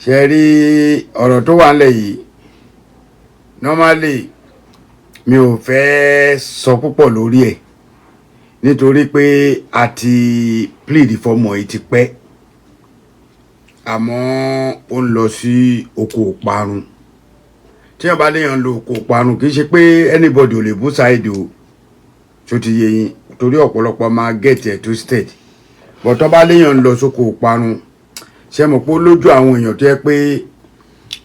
Ṣe rí ọ̀rọ̀ tó wà nílẹ̀ yìí, normally mi ò fẹ́ sọ púpọ̀ lórí ẹ̀, nítorí pé a ti plead fọmọ yìí ti pẹ́, àmọ́ ó ń lọ sí oko ìparun. Tí wọ́n bá léèyàn lo oko ìparun, kì í ṣe pé anybody ò lè bú Saheed o, tó ti yé yín, torí ọ̀pọ̀lọpọ̀ máa get it twisted. But tó bá léèyàn lọ sóko ìparun, ṣe mọ̀ pé ó lójú àwọn èèyàn tó yẹ pé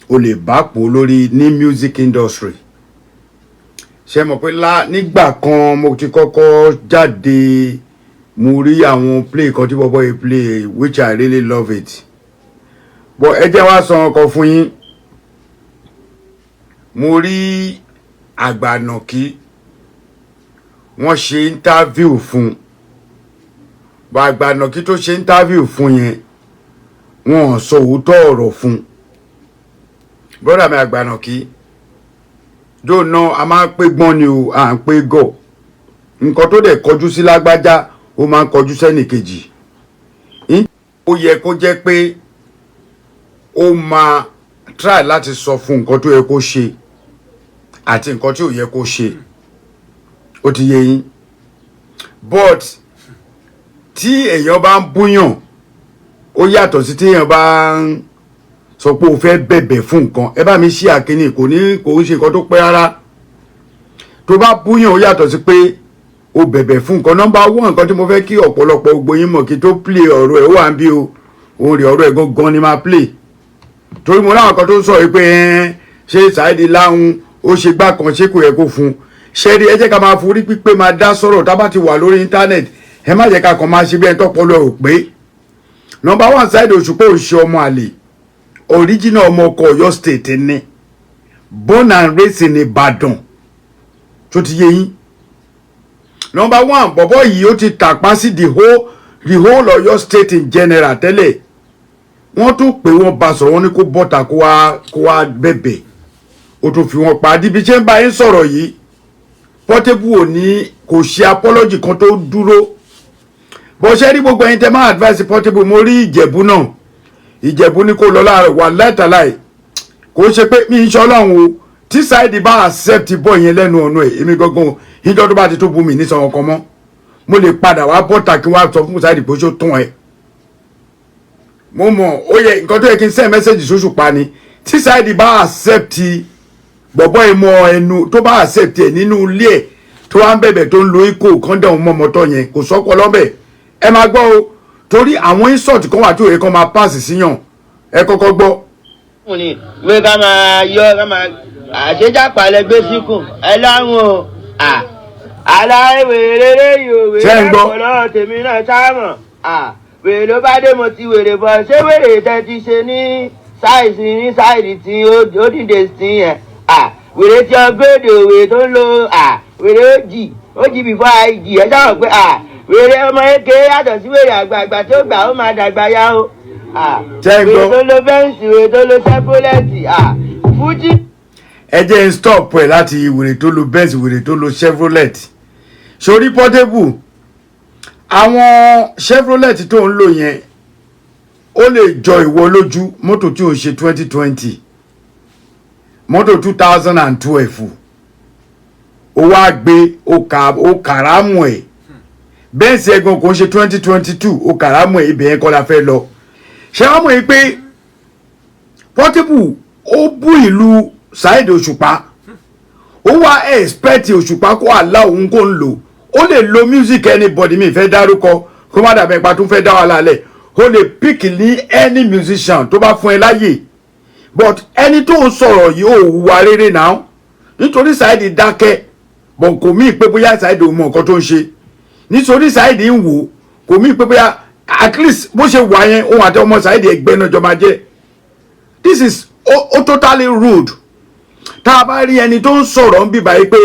o lè bá pò lórí ní music industry. Ṣe mọ̀ pé lá nígbà kan mo ti kọ́kọ́ jáde, mo rí àwọn play kan tí bọ́bọ́ yìí play, which I really love it. But ẹ jẹ́ wá sọ ọkọ̀ fún yín. Mo rí Àgbànàkí, wọ́n ṣe interview fún bọ́. Àgbànàkí tó ṣe interview fún yẹn, wọn ò sọ òótọ́ ọ̀rọ̀ fún brother mi Àgbànàkí dóònà. A máa ń pé gbọ́n ni o, à ń pé gọ̀. Nǹkan tó dẹ̀ kọjú sí lágbájá, ó máa ń kọjú sẹ́nìkejì. Ó yẹ kó jẹ́ pé ó máa try láti sọ fún nǹkan tó yẹ kó ṣe àti nǹkan tí ò yẹ kó ṣe. Ó ti yé yín. But tí èèyàn bá ń búyàn, ó yàtọ̀ sí tí èèyàn bá ń sọ pé o fẹ́ bẹ̀bẹ̀ fún nǹkan. Ẹ bá mi ṣí àkíní, kò ní kò ń ṣe nǹkan tó pẹ́ rárá. Tó bá búyàn, ó yàtọ̀ sí pé o bẹ̀bẹ̀ fún nǹkan. Number one, nǹkan tí mo fẹ́ kí ọ̀pọ̀lọpọ̀ gbogbo yín mọ̀ kí tó play ọ̀rọ̀ ẹ̀, ó wà ń bí o. Òun rè ọ̀rọ̀ ẹ̀ gangan ni máa play, torí mo láwọn kan tó ń sọ yìí pé ẹ́n ṣé Saheed láhùn, ó ṣe gbá kan, ṣé kò yẹ kó fún un. Ṣé rí, ẹ jẹ́ ká máa forí pípé máa dá sọ̀rọ̀ tá bá ti wà lórí internet. Ẹ má jẹ́ ká kàn máa ṣe bí ẹni tọ́pọ̀lọ́ ò pé. Number one, Saheed Òṣùpá ò ṣe ọmọ àlè. Original ọmọ ọkọ Ọ̀yọ́ State ni, born and raised in Ìbàdàn. Tó ti yé yín. Number one, bọ̀bọ̀ yìí, ó ti tàpá sí the whole Ọ̀yọ́ State in general tẹ́lẹ̀. Wọ́n tún pè, wọ́n bá sọ̀rọ̀, wọ́n ní kó bọ́ta, kó wá bẹ̀bẹ̀. Ó tún fi wọn pa àdìbí. Ṣé ń bá yín sọ̀rọ̀ yìí, Portable ò ní kò ṣe apology kan tó dúró bó ṣe rí. Gbogbo ẹ̀yin tẹ́ máa advice Portable, mo rí Ìjẹ̀bú náà, Ìjẹ̀bú ní kó lọ láàárọ̀ wà láìtàláì. Kò ṣe pé mi ń ṣe Ọlọ́run o. Tí Saheed bá accept bọ́ yẹn lẹ́nu ọ̀nà ẹ̀, èmi gangan, ìjọ tó bá ti tó bu mi ní sọ̀rọ̀ kan mọ́, mo lè padà wá bọ́ta kí wọ́n á sọ fún Saheed pé ṣó tún ẹ. Mo mọ̀ ó yẹ nǹkan tó yẹ kí n send message sóṣùpá ni. Tí Saheed bá accept bọ̀bọ́ ìmọ̀ ẹnu, tó bá accept ẹ̀ nínú ilé ẹ̀, tó wá ń bẹ̀bẹ̀, tó ń lo ikó kọ́ńdà mọ́mọ́tọ́ yẹn, kò sọ́kọ lọ́bẹ̀. Ẹ máa gbọ́ o, torí àwọn insult kan wà tí òye kan máa pass síyàn. Ẹ kọ́kọ́ gbọ́. Ni wé ká máa yọ, ká máa àṣejápa lẹ gbé síkùn ẹ láwọn o. Aláìwèrè léyìí o, Ṣé ń wèrè gbọ́? ọpọlọ tèmi náà sáàmọ̀. Wèrè ló bá dé, mo ti wèrè bọ̀. Ṣé wèrè tẹ ti ṣe ní size ní size tí ó dìde sí yẹn? Wèrè tí ọgbẹ́dẹ, wèrè tó ń lo wèrè ó jì before ig. Ẹ sáwọn pé wèrè ọmọ eke yàtọ̀ sí wèrè àgbààgbà tí ó gbà, ó máa dàgbà yá o. Ṣé ń Wèrè gbọ́? tó lo Benz, wèrè tó lo Chevrolet, Fuji. Ẹ jẹ́ ń stop ẹ̀ láti wèrè tó lo Benz, wèrè tó lo Chevrolet. Sórí Portable, àwọn Chevrolet tó ń lò yẹn, ó lè jọ ìwọ lójú. Mọ́tò tí ò ń ṣe 2020, mọ́tò 2012, ó wá gbé, ó kàrámù ẹ̀. Benz ẹ̀gan kò ń ṣe 2022, ó kàrámù ẹ̀. Ibẹ̀ yẹn kọ́ la fẹ́ lọ. Ṣé wọ́n mọ̀ yìí pé Portable ó bú ìlú Saheed Òṣùpá, ó wá expect Òṣùpá kó àlá òun kó ń lò. Ó lè lo music anybody, mi fẹ́ dárúkọ kó má dàbẹ̀ pa tún fẹ́ dá wàhálà lẹ̀. Ó lè pick ní any musician tó bá fún ẹ láyè, but ẹni tó ń sọ̀rọ̀ yìí, ò hùwà rere náà, nítorí Saheed dákẹ́, but kò mí pé bóyá Saheed ò mọ nǹkan tó ń ṣe. Nítorí Saheed ń wò, kò mí pé bóyá at least bó ṣe wà yẹn, òun àti ọmọ Saheed ẹgbẹ́ náà jọ máa jẹ́. This is ó totally rude. Tá a bá rí ẹni tó ń sọ̀rọ̀ ń bíbá yìí pé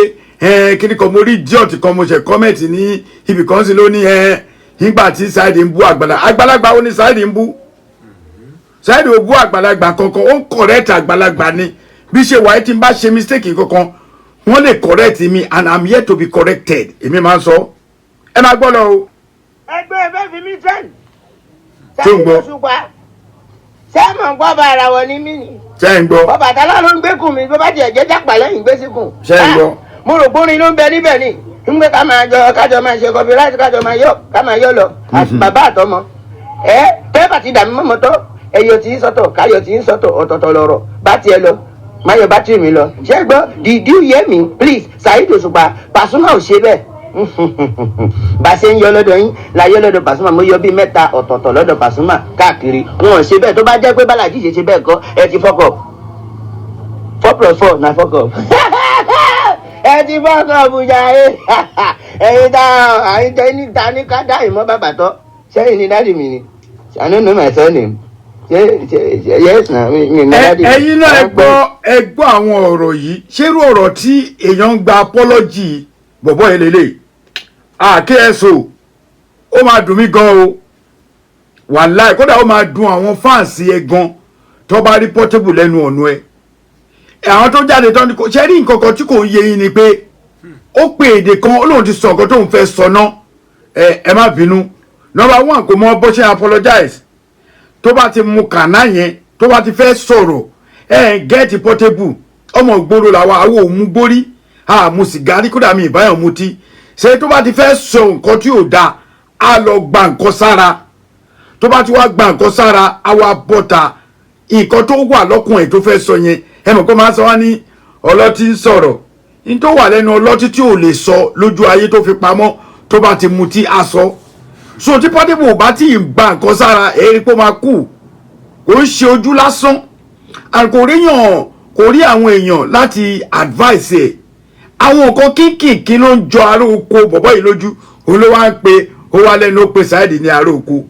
kíní kan, mo rí idiot kan, mo ṣe comment ní ibì kan sí lónìí nígbà tí Saheed ń bú àgbàlagbà. Ó ní Saheed ń bú. Saheed ò bú àgbàlagbà kankan, ó ń correct àgbàlagbà ni. Bí ṣe wáyé, tí n bá ṣe mistake kankan, wọ́n lè correct mi, and I'm here to be corrected. Èmi máa ń sọ. Ẹ máa gbọ́ lọ o. Ẹgbẹ́ ẹ fẹ́ fi mí trend. Tó ń gbọ́? Saheed Òṣùpá. Ṣé mọ̀ ń gbọ́ bá ara wọ ní mí ni? Ṣé ń gbọ́? Ọbàtálá ló ń gbé kùn mi, bó bá tiẹ̀ jẹ́ jápà lẹ́yìn gbé síkùn. Ṣé ń gbọ́? Mo rò pórin ló ń bẹ níbẹ̀ ni. Ń gbé ká máa jọ, kájọ máa ṣe copyright, kájọ máa yọ, ká máa yọ lọ. Àti bàbá àtọmọ. Ẹ tẹ́fà ti dàmí mọ́mọ́ tọ́, ẹyọ tí ń sọ́tọ̀, káyọ̀ tí ń sọ́tọ̀, ọ̀tọ̀ọ̀tọ̀ lọ̀rọ̀, bá tiẹ̀ lọ. Máyọ̀ bá tì mí lọ. Ṣé gbọ́? Did you hear me? Please, Saheed Òṣùpá, Pasuma ò ṣe bẹ́ẹ̀. Bá a ṣe ń yọ lọ́dọ̀ yín la yọ lọ́dọ̀ Pasuma. Mo yọ bíi mẹ́ta ọ̀tọ̀ọ̀tọ̀ lọ́dọ̀ Pasuma káàkiri. Wọn ò ṣe bẹ́ẹ̀. Tó bá jẹ́ pé Bálàjì ṣe ṣe bẹ́ẹ̀ kọ́, ẹ ti fuck up. Four plus four na fuck up. Ẹ ti fuck up jàre. Ẹ̀yin tá àyìn tẹ ní ta ní ká dá ìmọ̀ bàbà tọ́. Sẹ́yìn ni daddy mi ni. I don't know my surname. Ṣé ṣe yes na mi mi daddy mi. Ẹ̀yin náà, ẹ gbọ́, ẹ gbọ́ àwọn ọ̀rọ̀ yìí. Ṣérú ọ̀rọ̀ tí èèyàn ń gba apology bọ̀bọ̀ yẹn lélẹ̀? Àkso ó máa dùn mí gan o, wàláì. Kódà ó máa dùn àwọn fans ẹ gan tó bá rí Portable lẹ́nu ọ̀nà ẹ. Àwọn tó jáde tán ni kò ṣe rí nǹkan kan tí kò ń yé yín ni pé ó pe èdè kan, ó lóun ti sọ nǹkan tóun fẹ́ sọ ná. Ẹ má bínú. Number one, kò mọ bó ṣe apologize. Tó bá ti mu kàná yẹn, tó bá ti fẹ́ sọ̀rọ̀, ẹ get Portable, ọmọ ìgboro làwọn àwọn òun gbórí àmú sìgárì, kódà mi ìbáyọ̀ mutí. Ṣé tó bá ti fẹ́ sọ nǹkan tí ò dáa, á lọ gba nǹkan sára. Tó bá ti wá gba nǹkan sára, á wá bọ́ta nǹkan tó wà lọ́kùn ẹ̀ tó fẹ́ sọ yẹn. Ẹ mọ̀ kó máa sọ wá ní ọlọ́tí ń sọ̀rọ̀ ní tó wà lẹ́nu ọlọ́tí tí ò lè sọ lójú ayé, tó fi pamọ́, tó bá ti mutí, á sọ. So tí Portable ò bá tí ì gba nǹkan sára, èyí pé ó máa kú. Kò ń ṣe ojú lásán and kò ríyàn, kò rí àwọn èèyàn láti advice ẹ̀. Àwọn nǹkan kínkìnkín ló ń jọ ará oko bọ̀bọ́ yìí lójú. Òun ló wá ń pe, ó wá lẹ́nu, ó pe Saheed ní ará oko.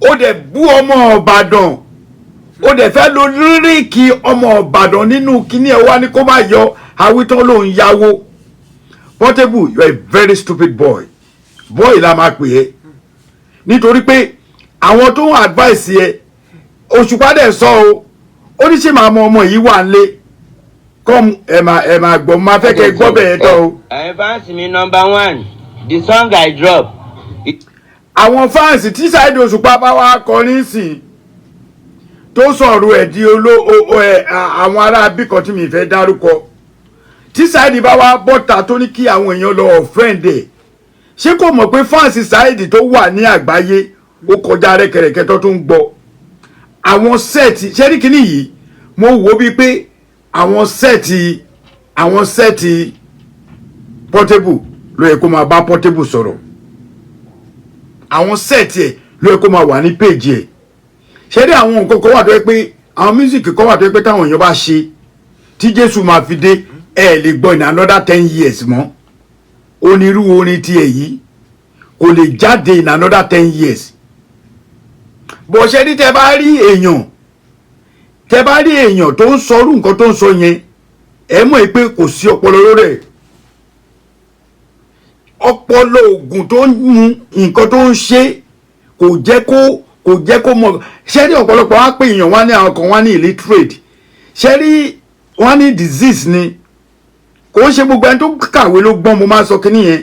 Ó dẹ̀ bú ọmọ Ìbàdàn, ó dẹ̀ fẹ́ lo lyric ọmọ Ìbàdàn nínú kíní ẹ̀, wá ní kó má yọ awítán ló ń yáwó. Portable, you are a very stupid boy. Boy la máa pè é, nítorí pé àwọn tó ń advice yẹ, Òṣùpá dẹ̀ sọ o, ó ní ṣe màá mọ ọmọ yìí wà nílé kọ́. Ẹ máa gbọ́, máa fẹ́ kẹ́ gbọ́ bẹ́ẹ̀ tọ́ o. Ẹ̀yin fans mi, number one, the song I drop. Àwọn fans tí Saheed Òṣùpá bá wá kọrin sí, tó sọ̀rọ̀ ẹ̀ di oló ẹ̀, àwọn ará abíkan tí mi fẹ́ dárúkọ, tí Saheed bá wá bọ́ta tó ní kí àwọn èèyàn lọ unfriend ẹ̀, ṣé kò mọ̀ pé fans Saheed tó wà ní àgbáyé ó kọjá rẹ́kẹrẹ́kẹ́ tó tún gbọ́ àwọn set? Ṣé ní kíní yìí, mo wò bíi pé àwọn set Portable ló yẹ kó máa bá Portable sọ̀rọ̀. Àwọn set ẹ̀ ló yẹ kó máa wà ní péjì ẹ̀. Ṣé rí àwọn nǹkan kan wà tó yẹ pé àwọn music kan wà tó yẹ pé táwọn èèyàn bá ṣe tí Jésù máa fi dé, ẹ lè gbọ́ in another 10 years mọ́. Onírú orin tiẹ̀ yìí kò lè jáde in another 10 years. Bó ṣe ní tẹ bá rí èèyàn tó ń sọrú nǹkan tó ń sọ yẹn, ẹ mọ̀ pé kò sí ọpọlọ lórí ẹ̀. Ọpọlọ oògùn tó ń mu, nǹkan tó ń ṣe, kò jẹ́ kó mọ̀. Ṣé rí ọ̀pọ̀lọpọ̀ wá pé èèyàn wá ní àwọn kan wá ní illiterate. Ṣé rí wọ́n ní disease ni. Kò ń ṣe gbogbo ẹni tó kàwé ló gbọ́n. Mo máa ń sọ kínní yẹn.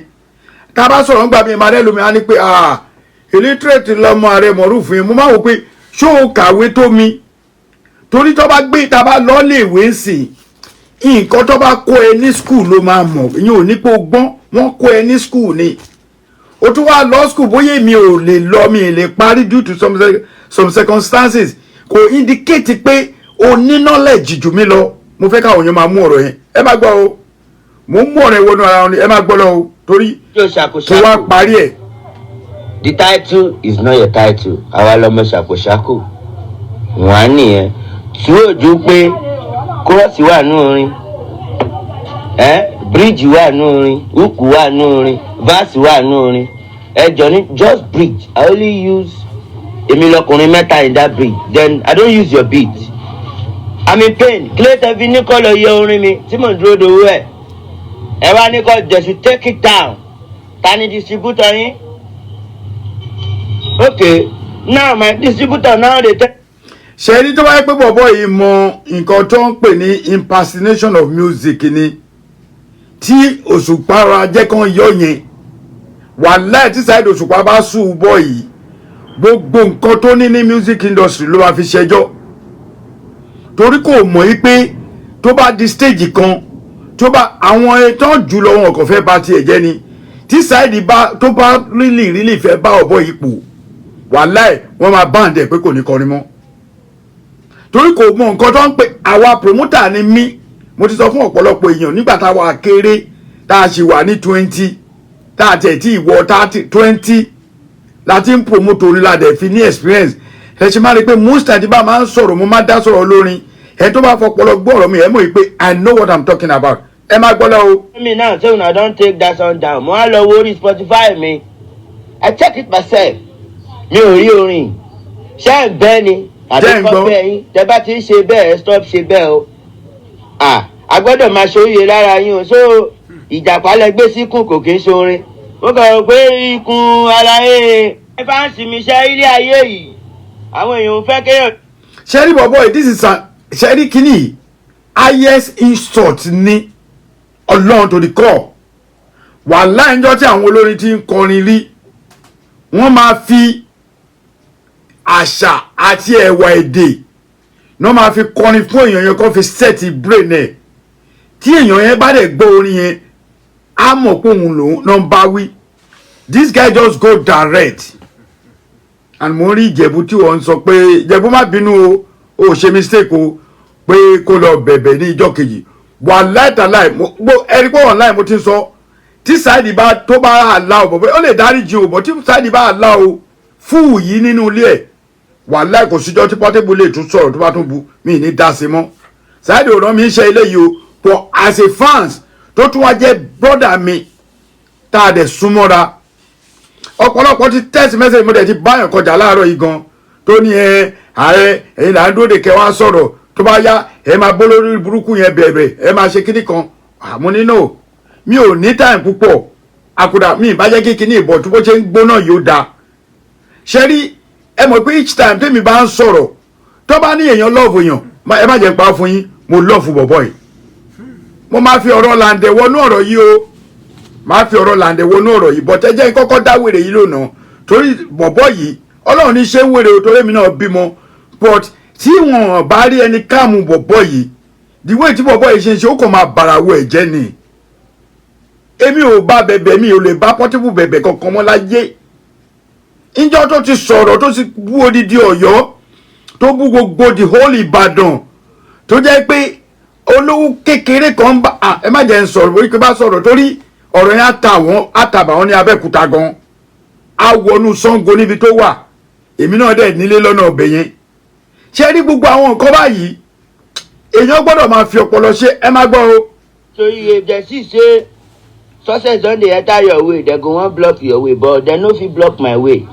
Tá a bá sọ̀rọ̀ ńgbà mi, máa lẹ́lu mi á ní pé, "Ah, illiterate lọmọ ààrẹ mọ̀rúfin yẹn." Mo máa wò pé ṣó o kàwé tó mi? Torí tó bá gbé tá a bá lọ lè wé ń sìn, nǹkan tó bá kó ẹ ní school ló máa mọ̀. Ìyẹn ò ní pé o gbọ́n. Wọ́n kó ẹ ní school ni, o tún wá lọ school. Bóyá èmi ò lè lọ, mi lè parí due to some circumstances, kò indicate pé o ní knowledge jù mí lọ. Mo fẹ́ káwọn èèyàn máa mú ọ̀rọ̀ yẹn. Ẹ má gbọ́ o, mo ń mú ọ̀rọ̀ yẹn wọnú ara wọn ni. Ẹ má gbọ́ lọ o, torí yóò kí ṣàkóṣàkó. wá parí ẹ̀. The title is not your title. Àwa lọmọ ṣàkóṣàkó wọn á nìyẹn tí ó ju pé chorus wà nù orin ẹ, bridge wà nù orin, hook wà nù orin, verse wà nù orin. Ẹ jọ ní just bridge, I only use èmi lọkùnrin mẹ́ta in that bridge, then I don't use your beat. I'm in pain. Kí ló tẹ fi ní kọ́ lọ yẹ orin mi tí mò ń dúró dowó ẹ̀? Ẹ wá ní kọ́, they should take it down. Ta ni distributor yín? Okay, now my distributor now dey tell. Ṣe ní tó bá yẹ pé bọ̀bọ̀ yìí mọ nǹkan tó ń pè ní impersonation of music ni, tí Òṣùpá ra jẹ́ kán yọ yẹn, wàláì, tí Saheed Òṣùpá bá sùn bọ̀ yìí, Gbogbo nǹkan tó ní ní music industry ló máa fi ṣẹjọ́, torí kò mọ̀ yí pé tó bá di stage kan, tó bá àwọn ẹ̀tàn jù lọ, wọn kò fẹ́ bá tiẹ̀ jẹ́ ni. Tí Saheed bá tó bá really really fẹ́ bá ọ̀bọ ipò, wàláì, wọ́n máa ban ẹ̀ pé kò ní kọrin mọ́, torí kò mọ nǹkan tó ń pè. Àwa promoter ni mí. Mo ti sọ fún ọ̀pọ̀lọpọ̀ èèyàn nígbà tá a wà kéré, tá a sì wà ní 20, tá a tẹ̀ tí ìwọ 30, 20, láti ń promote orin, la dẹ̀ fi ní experience. Ẹ ṣe máa rí i pé most time tí bá máa ń sọ̀rọ̀, mo máa dá sọ̀rọ̀ lórin. Ẹ tó bá fọpọlọ gbọ́ ọ̀rọ̀ mi, ẹ mọ̀ pé I know what I'm talking about. Ẹ máa gbọ́ lọ o. Me now say una don take that song down. Mo wá lọ wo orí Spotify mi, I check it myself, mi ò rí orin. Ṣé ń bẹ́ ni àbí Jẹ́ ń kọ́ gbọ́. bẹ́ẹ̀ yín tẹ bá ti ń ṣe bẹ́ẹ̀, ẹ stop ṣe bẹ́ẹ̀ o. Ah, a gbọ́dọ̀ máa ṣoríire lára yín o. So ìjàpá lẹ gbé síkùn, kò kí ń ṣorin. Mo kàn rò pé ikùn aláyé ẹ bá ń sinmi iṣẹ́ ilé ayé yìí, àwọn èèyàn ò fẹ́ kéèyàn. Ṣẹ́rí bọ̀bọ̀ yìí, this is a ṣẹ́rí kínní yìí, highest insult ní Ọlọ́run to the core. Wàhálà ìjọ tí àwọn olórin ti ń kọrin rí, wọ́n máa fi àṣà àti ẹ̀wà èdè náà máa fi kọrin fún èèyàn yẹn, kó fi set brain ẹ̀. Tí èèyàn yẹn bá dẹ̀ gbọ́ orin yẹn, á mọ̀ pé òun lòun náà ń bá wí. This guy just go direct. And mo rí Ìjẹ̀bú tí wọ́n ń sọ pé, Ìjẹ̀bú, má bínú o, ò ṣe mistake o, pé kó lọ bẹ̀bẹ̀ ní ìjọ́ kejì. Wàláì tàláì, mo gbó ẹni pé online mo ti ń sọ, tí Saheed bá tó bá àlá o bọ̀, ó lè dáríjì o bọ̀. Tí Saheed bá àlá o fúù yìí nínú ilé ẹ̀, wàláì, kò síjọ́ tí Portable lè tún sọ̀rọ̀ tó bá tún bu mí ní dá sí mọ́. Saheed ò rán mi ń ṣe eléyìí o, but as a fans tó tún wá jẹ́ brother mi tá a dẹ̀ súnmọ́ra, ọ̀pọ̀lọpọ̀ ti text message. Mo dẹ̀ ti báyàn kọjá láàárọ̀ yìí gan tó ní ẹ ààrẹ, ẹ̀yin là ń dúró de kẹ́ wá sọ̀rọ̀, tó bá yá ẹ máa bó lórí burúkú yẹn bẹ̀rẹ̀, ẹ máa ṣe kíní kan. Àmọ́ nínú mi ò ní time púpọ̀ àkùdà mi ìbá jẹ́ kí kíní ìbọ̀ tó bó ṣe ń gbóná yìí ó dáa. Ṣe rí, ẹ mọ̀ pé each time tèmi bá ń sọ̀rọ̀, tó bá ní èèyàn love èèyàn, ẹ má jẹ́ pa fún yín, mo love bọ̀bọ̀ yìí. Mo máa fi ọ̀rọ̀ làǹdẹ̀ wọnú ọ̀rọ̀ yìí o, máa fi ọ̀rọ̀ làǹdẹ̀ wọnú ọ̀rọ̀ yìí, but ẹ jẹ́ n kọ́kọ́ dá wèrè yìí lónàá, torí bọ̀bọ̀ yìí, Ọlọ́run ní ṣé ń wèrè o, torí èmi náà bímọ. But tí wọn bá rí ẹni káàmù bọ̀bọ̀ yìí, the way tí bọ̀bọ̀ yìí ṣe ń ṣe, ó kàn máa bàràwọ̀ ẹ̀jẹ̀ ni. Èmi ò bá bẹ̀bẹ̀, mi ò lè bá Portable bẹ̀bẹ̀ kankan mọ́ láyé. Ìjọ tó ti sọ̀rọ̀, tó ti bú odidi Ọ̀yọ́, tó bú gbogbo the whole Ìbàdàn, tó jẹ́ pé olówó kékeré kan ń bá ẹ má jẹ́ ń sọ̀rọ̀ bóyá kí n bá sọ̀rọ̀, torí ọ̀rọ̀ yẹn á ta wọ́n, á tàbà wọ́n ní Abẹ́òkúta gan, á wọnú Ṣàngó níbi tó wà. Èmi náà dẹ̀ nílé lọ́nà ọbẹ̀ yẹn. Ṣé rí gbogbo àwọn nǹkan báyìí, èèyàn gbọ́dọ̀ máa fi ọpọlọ ṣe. Ẹ má gbọ́ o. So if dem see say success don dey enter your way, dem go wan block your way, but dem no fit block my way.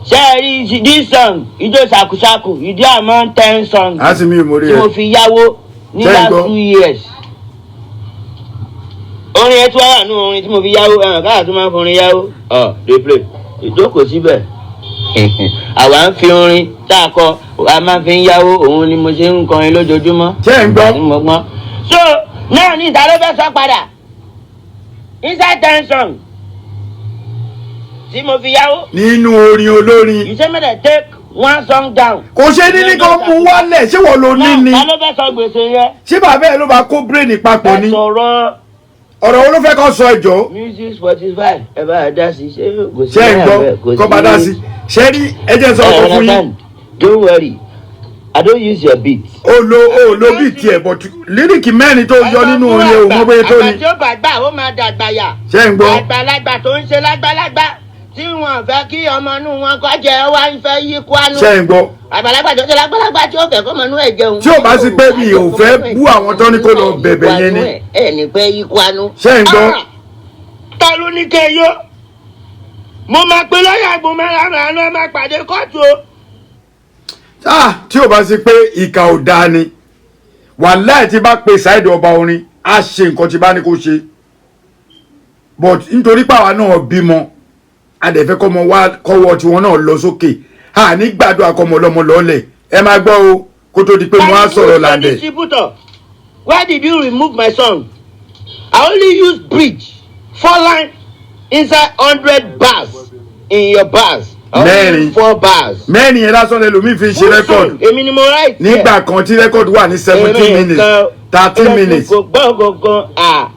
Ṣé ẹ rí this song, Ijó Ṣàkúṣàkù, ìdí among 10 songs Á sì mí ìmórí tí ẹ. mo fi yáwó ní Ṣé ń last gbọ́? 2 years. Orin ẹ tí wàá wà nínú orin tí mo fi yáwó, ẹ̀hàn káyà tó máa ń forin yáwó. Ọ̀ dey play ìjókòó síbẹ̀. Àwa ń fi orin tá a kọ, a máa fi ń yáwó. Òun ni mo ṣe ń kọrin lójoojúmọ́. Ṣé ń gbọ́? Tí mo gbọ́n. So náà ní ìta ló fẹ́ sọ padà inside 10 song tí mo fi yáwó. Nínú orin olórin. You say make dem take one song down. Kò ṣe ní ní kó mú wálẹ̀. Ṣé wọ́n ló ní ni? Ta ló fẹ́ sọ gbèsè yẹn? Ṣé bàbá ẹ ló bá kó brain papọ̀ Ẹ ni? sọ̀rọ̀. Ọ̀rọ̀ wo ló fẹ́ kó sọ ẹjọ́? Music Spotify, ẹ bá a dá sí. Ṣé kò sí? Ṣé ń gbọ́? Kó bá dá sí. Ṣé rí, ẹ jẹ́ sọ ọkọ fún yín. Don't worry, I don't use your beat. Ó lo bíi tiẹ̀, but lyric mẹ́rin tó yọ nínú orin ẹ̀ ò mọ̀ bóyá tó Àgbà ni. tí ó bá gbà, ó máa dàgbà yà. Ṣé ń gbọ́? Àgbàlagbà tó ń ṣe lágbàlagbà tí wọn fẹ́ kí ọmọ inú wọn kọ́ jẹ, wá ń fẹ́ yí kwánú. Ṣé ń gbọ́? Àgbàlagbà tó ṣe lágbàlagbà tí ó fẹ́ kọ́ ọmọ inú ẹ̀ jẹun. Tí ò bá sí pé mi ò fẹ́ bú àwọn tó ní kó lọ bẹ̀bẹ̀ yẹn ni. Ẹ ní pẹ́ yí kwánú. Ṣé ń gbọ́? Ta ló ní kẹ́ yó? Mo máa pe lọ́ọ̀yà gbọmọ àná, máa pàdé kóòtù o. Ah, tí ò bá sí pé ìkà ò dáa ni, wàláì, tí bá pe Saheed ọba orin, á ṣe nǹkan tí bá ní kó ṣe. But nítorí pàwa náà bímọ, a dẹ̀ fẹ́ kọ́mọ wá kọ́wọ́ tiwọn náà lọ sókè, a ní gbàdúrà kọ́mọ ọlọ́mọ lọ́lẹ̀. Ẹ máa gbọ́ o, kó tó di pé mo á sọ̀rọ̀ làǹdẹ̀. Distributor, why did you remove my song? I only use bridge, four line inside 100 bars in your bars. Mẹ́rin. Four bars. Mẹ́rin yẹn lásán lẹ́lòmíì fi ń ṣe record. Èmi ni mo write ẹ̀. Nígbà kan tí record wà ní 17 minutes, 13 minutes. Kò gbọ́ gangan à.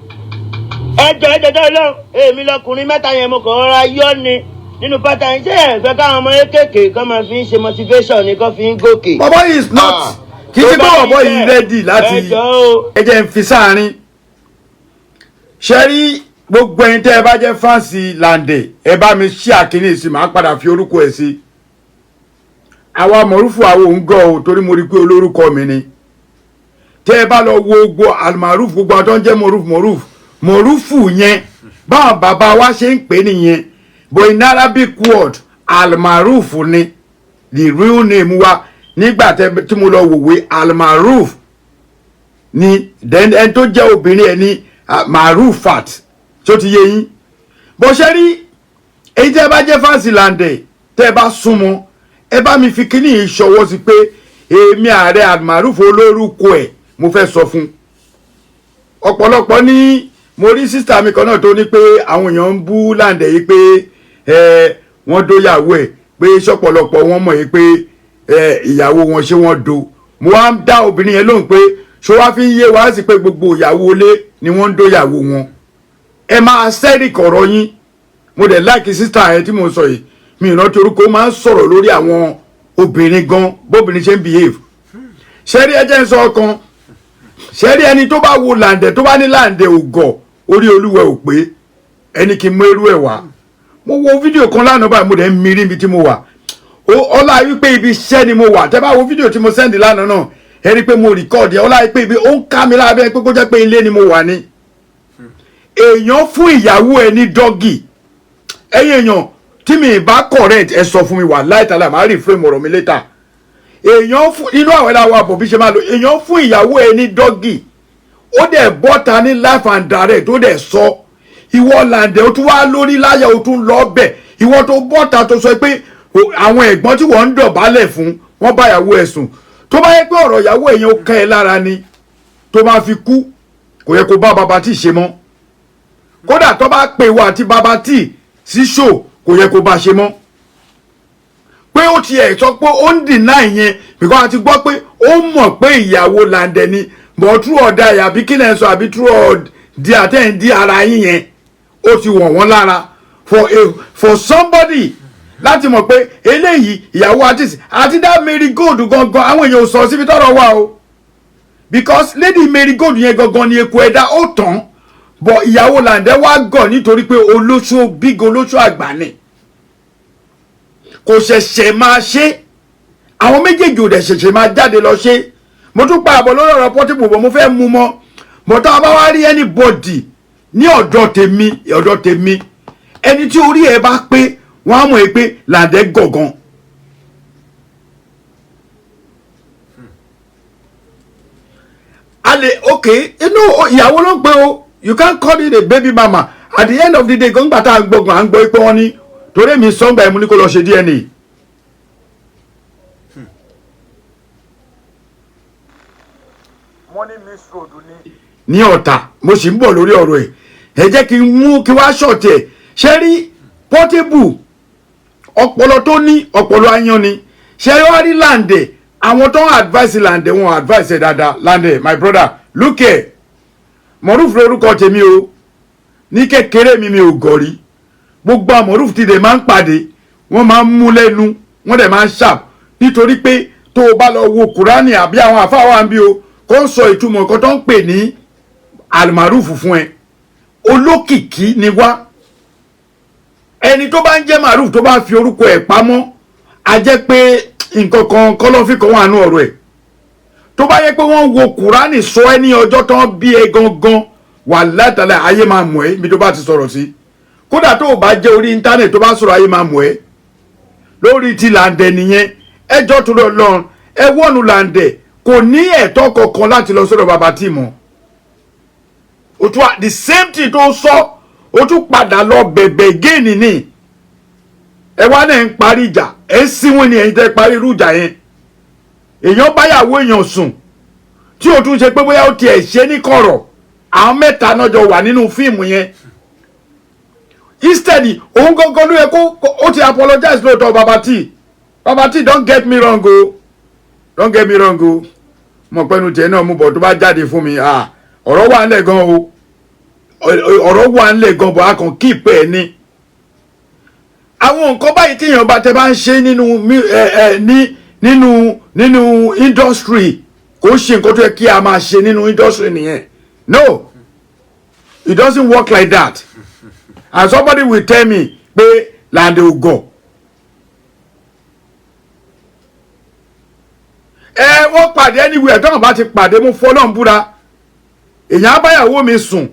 Ẹjọ́ ẹjọ́ tó lọ, èmi lọkùnrin mẹ́ta yẹn, mo kàn rọra yọ ni nínú pátá yẹn. Ṣé ẹ fẹ́ káwọn ọmọ kéékèèké kan máa fi ń ṣe motivation ni, kán fi ń gòkè? Bọ̀bọ̀ is not, kì í ṣe pé bọ̀bọ̀ yìí ready láti Ẹjọ́ o. Ẹ jẹ́ ń fi sáàárín. Ṣe rí gbogbo ẹni tẹ́ ẹ bá jẹ́ fans Lande, ẹ bá mi ṣí àkíní sí, màá padà fi orúkọ ẹ̀ sí. Àwa mọ̀rúfù àwọn òun gọ̀ o, torí mo rí i pé olórúkọ mi ni. Tẹ́ ẹ bá lọ wo gbogbo almaruf, gbogbo àwọn tó ń jẹ́ mọ̀rúfù, mọ̀rúfù, mọ̀rúfù yẹn, báwọn bàbá wa ṣe ń pè é nìyẹn, but in Arabic word, almaruf ni the real name wa. Nígbà tí mo lọ wòwe, almaruf ni. Then ẹni tó jẹ́ obìnrin ẹ̀ ní marufat. Tó ti yé yín bó ṣe rí. Èyí tẹ́ ẹ bá jẹ́ fans Lande, tẹ́ ẹ bá súnmọ́, ẹ bá mi fi kíní yìí ṣọwọ́ sí pé èmi ààrẹ almaruf olórúkọ ẹ̀, mo fẹ́ sọ fún ọ̀pọ̀lọpọ̀ ní. Mo rí sister mi kan náà tó ní pé àwọn èèyàn ń bú Lande yìí pé ẹ wọ́n dóyàwó ẹ̀, pé ṣọ̀pọ̀lọpọ̀ wọn mọ̀ yìí pé ẹ ìyàwó wọn ṣé wọ́n do. Mo wá ń dá obìnrin yẹn lóhùn pé ṣó wá fi ń yé wá sí pé gbogbo ìyàwó ilé ni wọ́n ń dóyàwó wọn. Ẹ máa sẹ́rì kọ̀rọ̀ yín. Mo dẹ̀ like sister yẹn tí mo sọ yìí, mi ìrántí orúkọ, máa ń sọ̀rọ̀ lórí àwọn obìnrin gan, bóbìnrin ṣe ń behave. Ṣẹ́rí, ẹ jẹ́ ń sọ ọkàn. Ṣẹ́rí, ẹni tó bá wo Làǹdẹ̀, tó bá ní Làǹdẹ̀ ògọ̀, orí olúwẹ̀ ò pé. Ẹni kì í mú irú ẹ̀ wá. Mo wo fídíò kan lánàá báyìí, mo dẹ̀ ń mirí ibi tí mo wà. Ọlá wípé ibi iṣẹ́ ni mo wà. Tẹ́ bá wo fídíò tí mo send lánàá náà, ẹ rí i pé mo record ẹ. Ọlá wípé ibi ó ń ká mi lábẹ́ pé kó jẹ́ pé ilé ni mo wà ní. Èèyàn fún ìyàwó ẹ ní doggy. Ẹ̀yin èèyàn, tí mi ì bá correct, ẹ sọ fún mi. Wà láìtàlà, màá rí frame ọ̀rọ̀ mi later. Èèyàn fún inú àwọn ẹ̀dá wa bọ̀ bí ṣe máa lò. Èèyàn fún ìyàwó ẹ ní doggy, ó dẹ̀ bọ́ta ní live and direct, ó dẹ̀ sọ. Ìwọ Làǹdẹ̀, ó tún wá lórí láyà, ó tún lọ bẹ̀. Ìwọ tó bọ́ta tó sọ pé àwọn ẹ̀gbọ́n tí wọ́n ń dọ̀bálẹ̀ fún, wọ́n bá ìyàwó ẹ̀ sùn. Tó bá yẹ pé ọ̀rọ̀ ìyàwó ẹ̀ yẹn ó kẹ́ ẹ lára ni, tó máa fi kú, kò yẹ kó bá bàbá tí ì ṣe mọ́. Kódà tó bá pè wá àti bàbá tí sí ṣò, kò yẹ kó bá ṣe mọ́. Pé ó tiẹ̀ sọ pé ó ń deny yẹn, because a ti gbọ́ pé ó mọ̀ pé ìyàwó Làǹdẹ̀ ni, but true or die, àbí kí lẹ́ ń sọ, àbí true or die, àtẹ̀yìn ara yín yẹn, ó ti wọ̀ wọ́n lára. For somebody láti mọ̀ pé eléyìí ìyàwó artist àti dá Mary Gold gangan, àwọn èèyàn ò sọ síbi tọ́rọ̀ wà o, because Lady Mary Gold yẹn gangan ni eku ẹ̀dá ó tàn. But ìyàwó Làǹdẹ̀ wá gọ̀ nítorí pé olóṣó, big olóṣó àgbà ni. Kò ṣẹ̀ṣẹ̀ máa ṣe, àwọn méjèèjì ò dẹ̀ ṣẹ̀ṣẹ̀ máa jáde lọ ṣe. Mo tún pa àbọ̀ lórí ọ̀rọ̀ Portable bọ̀, mo fẹ́ mú mọ́ bọ̀. Tá a bá wá rí anybody ní ọ̀dọ̀ tèmi, ọ̀dọ̀ tèmi, ẹni tí orí ẹ̀ bá pé, wọ́n á mọ̀ ẹ́ pé Làǹdẹ̀ gọ̀gàn. A lè, ok, inú ìyàwó ló ń pè o. You can't call it a baby mama. At the end of the day, gbọ́ngbà tá à ń gbọ́ngàn, à ń gbọ́ pé wọ́n ní torí èmi sọ́ngbà ẹ̀ mú ní kó lọ ṣe DNA. Wọ́n ní miss road ní. Ní Ọ̀tà, mo sì ń bọ̀ lórí ọ̀rọ̀ ẹ̀. Ẹ jẹ́ kí n mú kí wá ṣọ̀tì ẹ̀. Ṣé rí Portable, ọpọlọ tó ní, ọpọlọ ayan ni. Ṣé wá rí Làǹdẹ̀, àwọn tó ń advice Làǹdẹ̀, wọn advice ẹ̀ dáadáa. Làǹdẹ̀, my brother, look here. Moruf lórúkọ tèmi o. Ní kékeré mi, mi ò gọ̀rí. Gbogbo àmọ̀rúf ti dẹ̀ máa ń pàdé, wọ́n máa ń mú lẹ́nu, wọ́n dẹ̀ máa ń sharp, nítorí pé tó o bá lọ wo Kúránì àbí àwọn àfáà wà ń bí o kó ń sọ ìtumọ̀ nǹkan tó ń pè ní almarufu fún ẹ. Olókìkí ni wá. Ẹni tó bá ń jẹ́ maruf, tó bá fi orúkọ ẹ̀ pamọ́, a jẹ́ pé nǹkan kan kọ́lọ́fín kan wà nú ọ̀rọ̀ ẹ̀. Tó bá yẹ pé wọ́n wo Kúránì sọ ẹ́ ní ọjọ́ tó ń bí ẹ gangan, wà látàlẹ́, ayé máa mọ̀ ẹ́. Ibi tó bá ti sọ̀rọ̀ sí, kódà tó o bá jẹ́ orí íńtánẹ̀tì, tó bá sọ̀rọ̀, ayé máa mọ̀ ẹ́. Lórí ti Làǹdẹ̀ nìyẹn. Ẹjọ́ tó lọ lọ, ẹ wọ́nu Làǹdẹ̀ kò ní ẹ̀tọ́ kankan láti lọ sọ́dọ̀ bàbá tí mọ̀. O tún the same thing tó sọ, o tún padà lọ bẹ̀bẹ̀ géènì ni. Ẹ wá náà ń parí ìjà, ẹ ń síwọ́n ni. Ẹ̀yin tẹ́ parí irú ìjà yẹn, èèyàn báyàwó èèyàn sùn, tí o tún ṣe pé bóyá ó tiẹ̀ ṣe ní kọ̀rọ̀, àwọn mẹ́ta náà jọ wà nínú fíìmù yẹn. Instead, òun gangan ló yẹ kó ó ti apologize lóòótọ́. Baba T, Baba T, don't get me wrong o, don't get me wrong o. Mo pẹ́nu tiẹ̀ náà mú bọ̀ tó bá jáde fún mi. Ah, ọ̀rọ̀ wà ńlẹ̀ gan o, ọ̀rọ̀ wà ńlẹ̀ gan bọ̀, a kàn keep ẹ̀ ní. Àwọn nǹkan báyìí tí èèyàn bá tẹ bá ń ṣe nínú ẹ ẹ ní nínú industry, kò ṣe nǹkan tó yẹ kí a máa ṣe nínú industry nìyẹn. No, it doesn't work like that. And somebody will tell me pé Lande ò gọ̀. Ẹ wọ́n pàdé anywhere tọ́nà bá ti pàdé, mú fọlọ́n búra, èèyàn á báyàwó mi sùn,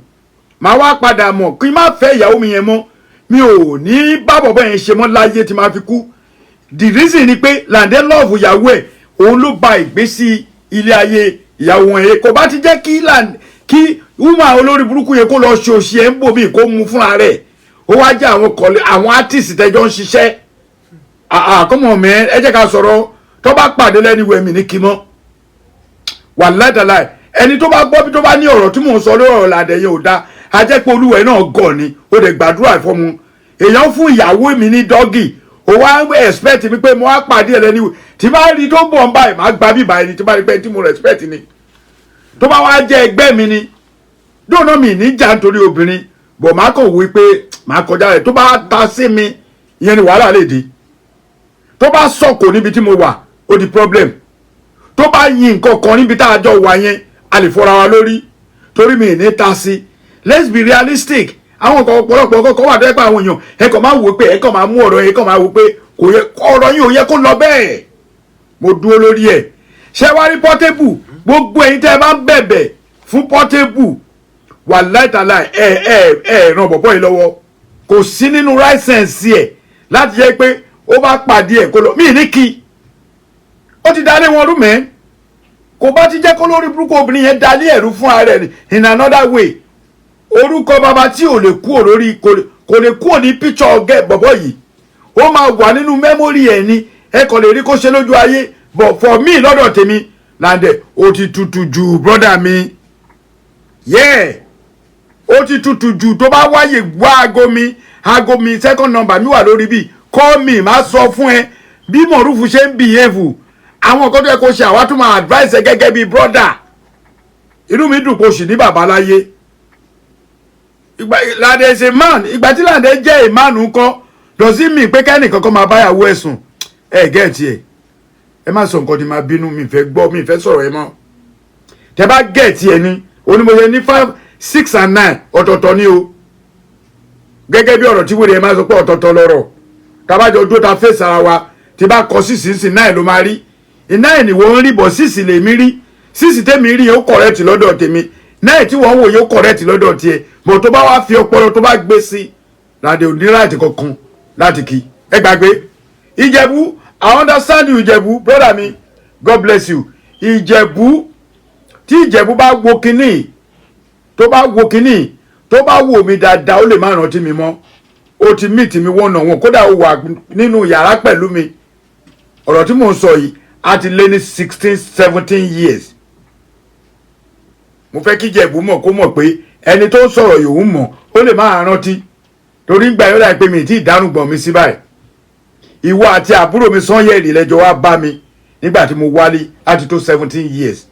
màá wá padà mọ̀ kí n má fẹ́ ìyàwó mi yẹn mọ́. Mi ò ní bá bọ̀bọ̀ yẹn ṣe mọ́ láyé tí màá fi kú. The reason ni pé Lande love ìyàwó ẹ̀, òun ló ba ìgbésí ilé ayé ìyàwó ẹ̀. Kò bá ti jẹ́ kí Lande, kí woman olórí burúkú yẹn kó lọ ṣe òṣì ẹ̀ ń bò mí, kó mu fúnra rẹ̀. Ó wá jẹ́ àwọn kọ̀lé, àwọn artist tẹ́jọ́ ń ṣiṣẹ́ àkọ́mọ̀ mẹ́. Ẹ jẹ́ ká sọ̀rọ̀. Tó bá pàdé lẹ́nu ìwé mi ní kí mọ́ wà ládàláì. Ẹni tó bá gbọ́ bí tó bá ní ọ̀rọ̀ tí mò ń sọ lórí ọ̀rọ̀ Lande yẹn ò dáa, a jẹ́ pé olúwẹ̀ náà gọ̀ ni. Ó dẹ̀ gbàdúrà fọ́mu èèyàn fún ìyàwó mi ní doggy, ó wá expect mi pé mo wá pàdé ẹ̀ lẹ́nu tí bá rí tó ń bọ̀ ń báyìí, má gba bíbá ẹni tí bá rí pé tí mo respect ni. Tó bá wá jẹ́ ẹgbẹ́ mi ni dóònà mi níjà nítorí obìnrin bọ̀, má kàn wí pé má kọjá rẹ̀. Tó bá ta sí mi, ìyẹn ni wàhálà lè di. Tó bá sọ̀kò níbi tí mo wà, ó di problem. Tó bá yin nǹkan kan níbi tá a jọ wà yẹn, a lè fọra wa lórí torí mi ní ta sí. Let's be realistic. Àwọn nǹkan ọ̀pọ̀lọpọ̀ kọ́kọ́ wà dẹ́pẹ́ àwọn èèyàn, ẹ kàn máa wò pé ẹ kàn máa mú ọ̀rọ̀ yẹn, ẹ kàn máa wò pé kò yẹ, ọ̀rọ̀ yìí ò yẹ kó lọ bẹ́ẹ̀. Mo dúró lórí ẹ̀. Ṣé wá rí Portable, gbogbo ẹ̀yin tẹ́ ẹ bá ń bẹ̀bẹ̀ fún Portable, wà láìtàláì, ẹ ràn bọ̀bọ̀ yìí lọ́wọ́. Kò sí nínú right sense ẹ̀ láti jẹ́ pé ó bá pàdé ẹ̀ kó lọ mí ní kí ó ti dalé wọn rú mẹ́. Kò bá ti jẹ́ kó lórí burúkú obìnrin yẹn dalé ẹ̀rú fún ara ẹ̀ in another way. Orúkọ bàbá tí ò lè kúrò lórí, kò lè kúrò ní picture ọ̀gẹ́ bọ̀bọ̀ yìí, ó máa wà nínú memory ẹ̀ ni. Ẹ kàn lè rí kó ṣe lójú ayé, but for me, lọ́dọ̀ tèmi, Lande, ó ti tutù jù, brother mi. Yeah, ó ti tutù jù. Tó bá wáyè, gbọ́ aago mi, aago mi second number mi wà lórí bí. Call me, má sọ fún ẹ bí Mọ̀rúfù ṣe ń behave, àwọn nǹkan tó yẹ kó ṣe, àwa tún máa advice ẹ gẹ́gẹ́ bí brother. Inú mi dùn kó sì ní bàbá láyé. Ìgbà Lande is a man, ìgbà tí Lande jẹ́ a man ńkọ́, does it mean pé kẹ́nì kankan máa báyàwó ẹ̀ sùn? Ẹ get ẹ̀. Ẹ má sọ nǹkan tí máa bínú mi fẹ́ gbọ́, mi fẹ́ sọ̀rọ̀ ẹ mọ́. Tẹ bá get ẹ ní onímọ̀ye ní 5, 6 and 9 ọ̀tọ̀ọ̀tọ̀ ni o. Gẹ́gẹ́ bí ọ̀rọ̀ tí wèrè ẹ máa sọ pé ọ̀tọ̀ọ̀tọ̀ lọ̀rọ̀ tabajọ dúró ta fèsì ara wa, tí bá kọ 6 sí 9 ló máa rí. 9 ni wọ́n ń rí bọ̀, 6 lèmi rí. 6 tèmi rí, ó correct lọ́dọ̀ tèmi. 9 tí wọ́n ń wò yóò correct lọ́dọ̀ tiẹ̀ bọ̀. Tó bá wá fi ọpọlọ tó bá gbé sí, Lande ò ní right kankan láti kí ẹ gbàgbé. Ìjẹ̀bú, I understand you. Ìjẹ̀bú, brother mi, God bless you. Ìjẹ̀bú, tí Ìjẹ̀bú bá wo kinní, tó bá wo kinní, tó bá wò mí dáadáa, ó lè má rántí mi mọ́. Ó ti meet mi one on one, kódà ó wà nínú yàrá pẹ̀lú mi. Ọ̀rọ̀ tí mò ń sọ yìí á ti lé ní 16, 17 years. Mo fẹ́ kí Ìjẹ̀bú mọ̀, kó mọ̀ pé ẹni tó ń sọ̀rọ̀ yòówù mọ̀. Ó lè má rántí torí ń gbà yóò dà pé mi tí ìdánùgbọ̀n mi sí báyìí. Ìwọ àti àbúrò mi Sanyẹ̀rì lẹ́jọ́ wá bá mi nígbà tí mo wálé láti tó 17 years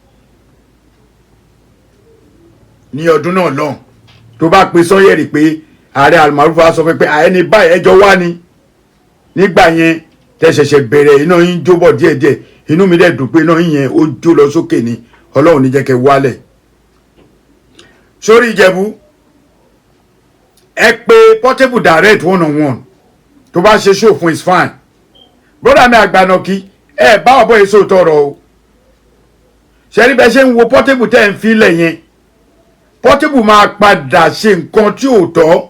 ní ọdún náà lọ́hùn. Tó bá pe Sanyẹ̀rì pé ààrẹ Almaroof á sọ fún pé àẹni báyìí ẹjọ́ wá ni nígbà yẹn tẹ ṣẹ̀ṣẹ̀ bẹ̀rẹ̀, iná yín jó bọ̀ díẹ̀díẹ̀. Inú mi dẹ̀ dùn pé iná yín yẹn ó jó lọ sókè ni. Ọlọ́run ní jẹ́ kẹ́ wálẹ̀ sórí. Ìjẹ̀bú, ẹ pé Portable direct one on one. Tó bá ṣe show fún is fine. Brother mi Àgbànàkí, ẹ bá ọ̀bọ yìí sòótọ́ ọ̀rọ̀ o. Ṣe rí bẹ́ẹ̀ ṣe ń wo Portable tẹ́ ń filẹ̀ yẹn, Portable máa padà ṣe nǹkan tí ò tọ́.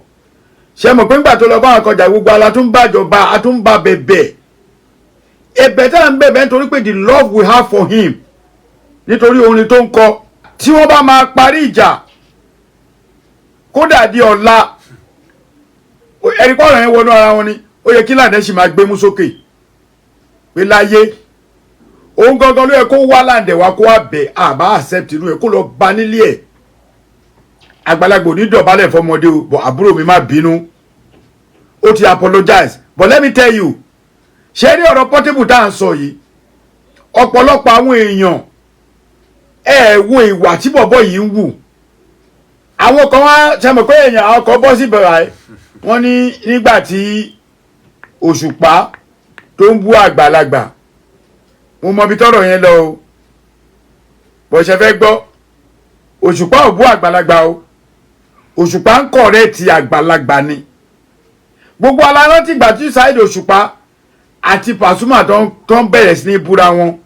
Ṣe mọ̀ pé ńgbà tó lọ bá àwọn kọjá, gbogbo ala tún bàjọba, a tún bá bẹ̀bẹ̀, ẹ̀bẹ̀ tá à ń bẹ̀bẹ̀ nítorí pé the love we have for him, nítorí orin tó ń kọ. Tí wọ́n bá máa parí ìjà, kódà di ọ̀la, ẹ̀rí pọ̀rọ̀ yẹn wọnú ara wọn ni. Ó yẹ kí Lande sì máa gbémú sókè pé láyé òun gangan ló yẹ kó wá Lande wá, kó wá bẹ̀. Àbá accept inú ẹ̀, kó lọ bá nílé ẹ̀. Àgbàlagbà ò ní dọ̀bálẹ̀ fọmọdé o bọ̀. Àbúrò mi, má bínú. Ó ti apologize, but let me tell you, ṣé ní ọ̀rọ̀ Portable tá à ń sọ yìí, ọ̀pọ̀lọpọ̀ àwọn èèyàn, ẹ wo ìwà tí bọ̀bọ̀ yìí ń wù. Àwọn kan wá ṣe mọ̀ pé èèyàn, àwọn kan bọ́ sí ìbẹ̀rẹ̀ ẹ̀, wọ́n ní nígbà tí Òṣùpá tó ń bú àgbàlagbà, mo mọ ibi tọ́rọ̀ yẹn lọ o. Bó ṣe fẹ́ gbọ́, Òṣùpá ò bú àgbàlagbà o. Òṣùpá ń correct àgbàlagbà ni. Gbogbo alárántí ìgbà tí Saheed Òṣùpá àti Pasuma tó ń bẹ̀rẹ̀ sí ní búra wọn.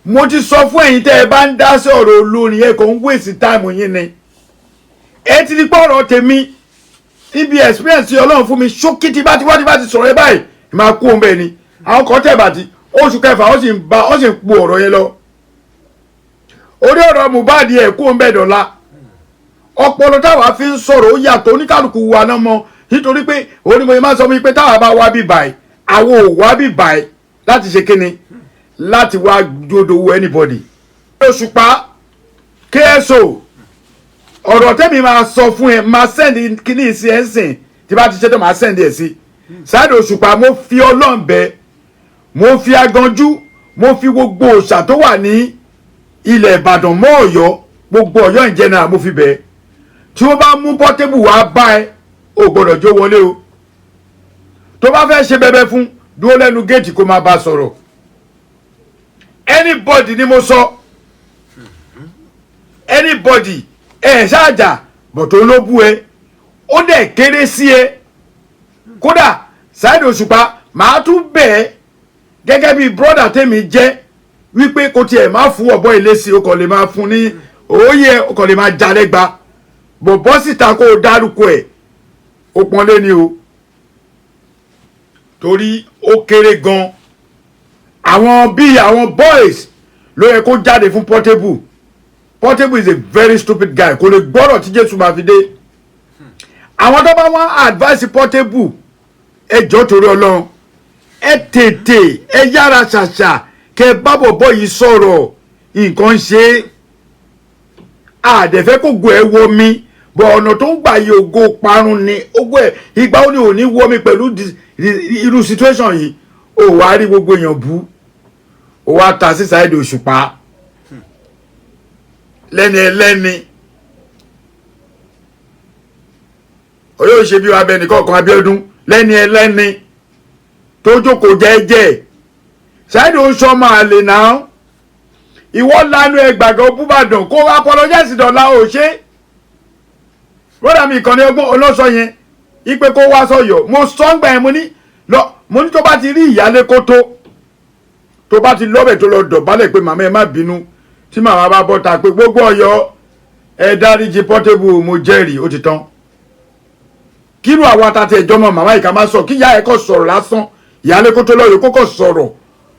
Mo ti sọ fún ẹ̀yin, tẹ́ ẹ bá ń dá sí ọ̀rọ̀ olórin, ẹ kò ń waste time yín ni. Ẹ ti di pé ọ̀rọ̀ tèmi níbi experience tí Ọlọ́run fún mi ṣókí, tí bá ti wá, tí bá ti sọ̀rọ̀ ẹ báyìí, máa kú òun bẹ́ẹ̀ ni. Àwọn kan tẹ̀ bàtí oṣù kẹfà, ó sì ń ba, ó sì ń po ọ̀rọ̀ yẹn lọ orí ọ̀rọ̀ Mohbad. Ẹ̀ kú òun bẹ́ẹ̀ dọ̀la. Ọpọlọ táwa fi ń sọ̀rọ̀ ó yàtọ̀. Oníkàlùkù wa náà mọ̀, nítorí pé onímọ̀ yẹn máa sọ mi pé táwa bá wá bí báyìí, àwọn ò wá bí báyìí láti ṣe kíni, láti wá dodo anybody. Òṣùpá, KSO, ọ̀rọ̀ tẹ́mi máa sọ fún ẹ, máa send kíní sí ẹ ń sìn. Tí bá ti ṣe tó, máa send ẹ̀ sí Saheed Òṣùpá. Mo fi Ọlọ́run bẹ̀, mo fi aganjú, mo fi gbogbo òòṣà tó wà ní ilẹ̀ Ìbàdàn mọ́ Ọ̀yọ́, gbogbo Ọ̀yọ́ in general, mo fi bẹ̀, tí wọ́n bá mú Portable wá bá ẹ, ò gbọ́dọ̀ jó wọlé o. Tó bá fẹ́ ṣe bẹbẹ fún, dúró lẹ́nu géètì kó máa bá a sọ̀rọ̀. Anybody ni mo sọ, anybody. Ẹ ṣáàjà bọ̀tò ló bú ẹ, ó dẹ̀ kéré sí ẹ. Kódà Saheed Òṣùpá, màá tún bẹ̀ ẹ́ gẹ́gẹ́ bí brother tèmi jẹ́ wípé kò tiẹ̀ má fún ọ̀bọ ilé sí o, kò lè máa fún ní òye, o kò lè máa jalè gba bọ̀ bọ́ síta kó o dárúkọ ẹ̀. Ó pọ́nlé ni o, torí ó kéré gan. Àwọn bíi àwọn boys ló yẹ kó jáde fún Portable. Portable is a very stupid guy, kò lè gbọ́rọ̀ tí Jésù máa fi dé. Àwọn tó bá wá advice Portable, ẹ jọ̀ọ́, torí Ọlọ́run, ẹ tètè, ẹ yára ṣàṣà kẹ bá bọ̀bọ̀ yìí sọ̀rọ̀. Nǹkan ń ṣe é, àdẹ̀fẹ́ kò gbọ́ ẹ wọ mi bọ̀. Ọ̀nà tó ń gbà yí ògo parun ni ògo ẹ̀. Ìgbà ó ní òní wọ mi pẹ̀lú irú situation yìí, ó wá rí gbogbo èèyàn bú, ó wá ta sí Saheed Òṣùpá lẹ́ni ẹlẹ́ni. Oyóò ṣe bí abẹ nìkan kan Abíọ́dún lẹ́ni ẹlẹ́ni tó jókòó jẹ́jẹ́. Saheed ó sọmọ àlè náà. Ìwọ lanu ẹ gbàgbọ́ búbàdàn kó apologize dọ̀la ò ṣe. Brother mi, ìkànnì ọgbọ́n ọlọ́sọ yẹn ipe kó wá sọ̀yọ̀. Mo sọ ń gbà yẹn, mo ní lọ, mo ní tó bá ti rí ìyálé kó tó bá ti lọ́bẹ̀, tó lọ dọ̀bálẹ̀ pé màmá, ẹ má bínú. Tí màmá bá bọ́ ta pé gbogbo Ọ̀yọ́, ẹ dáríjì Portable, mo jẹ́rìí, ó ti tán. Kírú àwọn àtàtì ẹ̀jọ́ mọ́ màmá yìí ká má sọ kí ìyá ẹ̀ kọ́ sọ̀rọ̀ lásán, ìyálé kó tó lọ́yọ̀ kó kọ́ sọ̀rọ̀